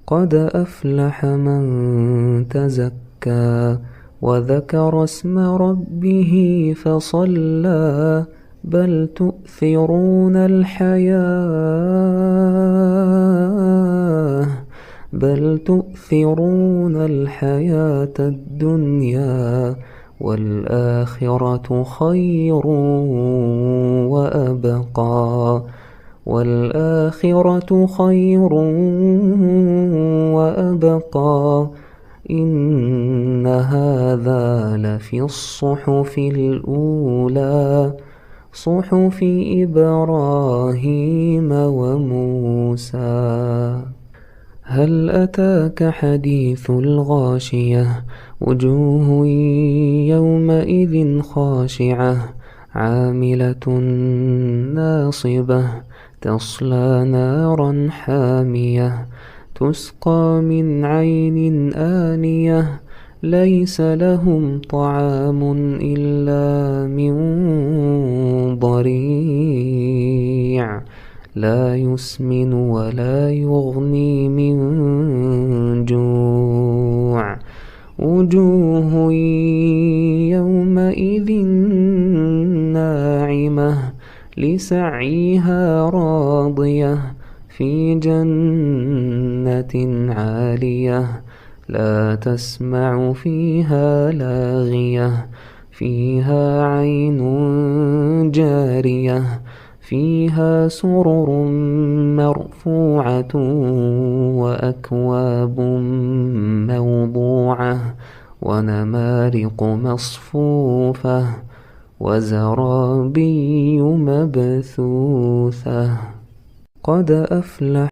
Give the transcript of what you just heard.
قد أفلح من تزكى وذكر اسم ربه فصلى بل تؤثرون الحياة الدنيا والآخرة خير وأبقى إن هذا لفي الصحف الأولى صحف إبراهيم وموسى. هل أتاك حديث الغاشية وجوه يومئذ خاشعة عاملة ناصبة تصلى نارا حامية تسقى من عين آنية ليس لهم طعام إلا من ضريع لا يسمن ولا يغني من جوع وجوه يومئذ ناعمة لسعيها راضية في جنة عالية لا تسمع فيها لاغية فيها عين جارية فيها سرر مرفوعة وأكواب موضوعة ونمارق مصفوفة وزرابي مبثوثة. قد أفلح